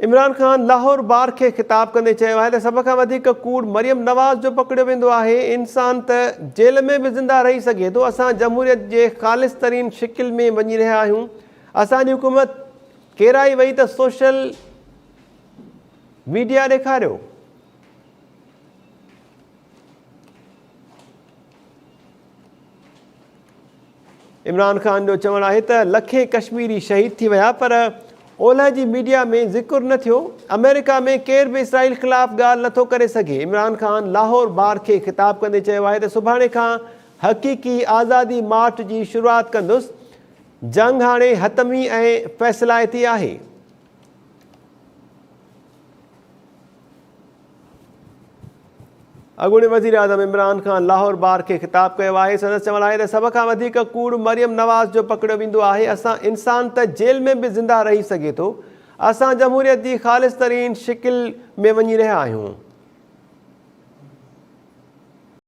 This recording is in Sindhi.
عمران خان لاهور بار کي خطاب ڪندي چيو آهي ته سڀ کان وڌيڪ ڪوڙ مريم نواز جو پڪڙيو ويندو آهي، انسان ته جيل ۾ به زنده رهي سگهي ٿو، اسان جمهوريت جي خالص ترين شڪل ۾ وڃي رهيا آهيون، اسان جي حڪومت ڪيرائي وئي ته سوشل ميڊيا ڏيکاريو. عمران خان جو چوڻ آهي ته لکين ڪشميري شهيد ٿي ويا پر اولهه جي ميڊيا ۾ ذڪر نه ٿيو، آمريڪا ۾ ڪير به اسرائيل خلاف ڳالهه نٿو ڪري سگهي. عمران خان لاهور بار کي خطاب ڪندي چيو آهي ته سڀاڻي کان حقيقي آزادي مارچ جي شروعات ڪندس، جنگ هاڻي حتمي ۽ فيصلائتي آهي. اڳوڻي وزيراعظم عمران خان لاهور بار کي خطاب ڪيو آهي، سندس چوڻ آهي ته سڀ کان وڌيڪ ڪوڙ مريم نواز جو پڪڙيو ويندو آهي، اسان انسان ته جيل ۾ به زنده رهي سگهي ٿو، اسان جمهوريت جي خالص ترين شڪل ۾ وڃي رهيا آهيون.